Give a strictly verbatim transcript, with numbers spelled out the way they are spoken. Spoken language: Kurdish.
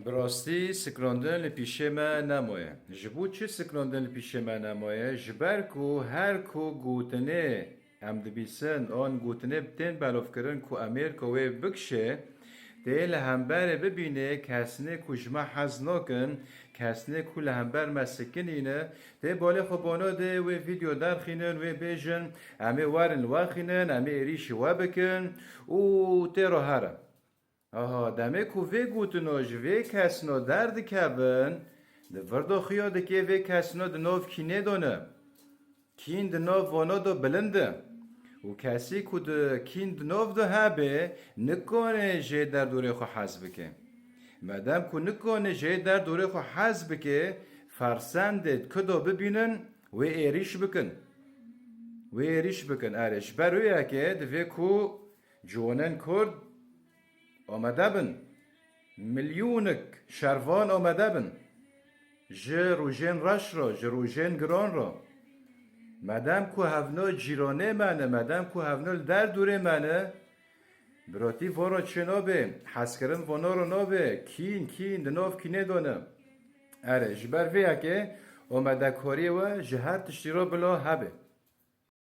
Bi rastî sikrandin li pîşê me nemaye. Ji bo çi sikrandin li pîşê me nemaye? Ji ber ku her ku gotinê em dibîsin, an gotinê tên belavkirin ku Amerîka wê bikişe, tê li hemberê bibîne kesnê ku ji me hez nakin, kesnê ku li hember me sikinîne, tê balê xwe bano de wê vîdeo derxînin, wê bêjin, em ê werin li we xînin, em ê êrîşî we bikin û tê ro here. Aha, demê ku vê gotino ji vê kesno derdikevin, di vir de xuya dike vê kesno di nav kînê de ne. Kîn di nav vana de bilind e. Û kesî ku di kîn di nav de hebe, nikane jê derdorê xwe hez bike. Madem ku nikane jê derdorê xwe hez bike, fersendê di ku de bibînin, wê êrîş bikin. Wê êrîş bikin. Erê, ji ber wê yekê divê ku ciwanên Kurd amade bin. Milyonek şervan amade bin. Ji rojên reş re, ji rojên giran re. Madem ku hevno cîranê me ne, madem ku hevno li derdorê me ne, biratî vana çê nabe, hezkirin vana re nabe, kîn, kîn, di nav kînê de ne. Erê, ji ber vê yekê amadekariyê we ji her tiştî re bila hebe.